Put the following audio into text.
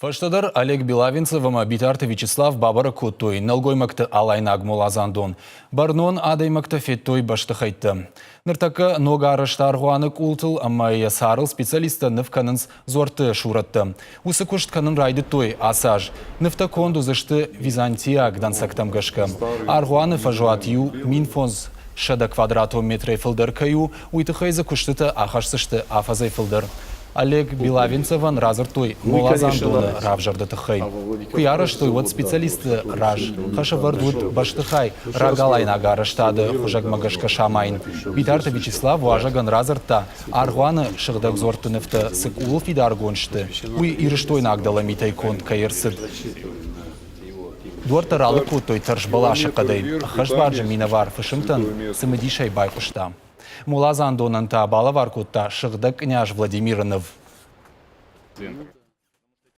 Фӕстӕдӕр Олег Белавенцев ӕмӕ Битарты Вячеслав бабӕрӕг кодтой нӕлгоймӕгты алайнаг моладзандон. Бӕрнон адӕймӕгтӕ федтой бӕстыхӕйттӕ. Ныртӕккӕ ног арӕзт аргъуаны къултыл ӕмӕ йӕ царыл специалисттӕ ныв кӕнынц дзуӕртты сурӕттӕ. Уыцы куыст кӕнын райдыдтой ацы аз. Нывтӕ конд уыдзысты византиаг дӕнцӕгтӕм гӕсгӕ. Аргъуаны фӕзуат иу 1500 квадратон метрӕй фылдӕр кӕй у, уый тыххӕй дзы куыстытӕ ахӕсдзысты афӕдзӕй фылдӕр. Олег Белавенцевӕн радзырдтой моладзандоны равзӕрды тыххӕй. Куы йӕ арӕзтой, уӕд специалистты раз хӕсӕвӕрд уыд бӕстыхай рагалайнаг арӕзтады хуызӕгмӕ гӕсгӕ самайын. Битарты Вячеслав уазӕгӕн радзырдта, аргъуаны сыгъдӕг дзуӕртты нывтӕ цы къулыл фидаргонд сты, уый ирыстойнаг доломитӕй конд кӕй ӕрцыд. Дуӕрттӕ ралыг кодтой тӕрсбӕласы хъӕдӕй. Ӕххӕстбарджын минӕвар фысымтӕн цымыдисӕй байхъуыста. Моладзандонӕн та балӕвар кодта сыгъдӕг къняз Владимиры ныв.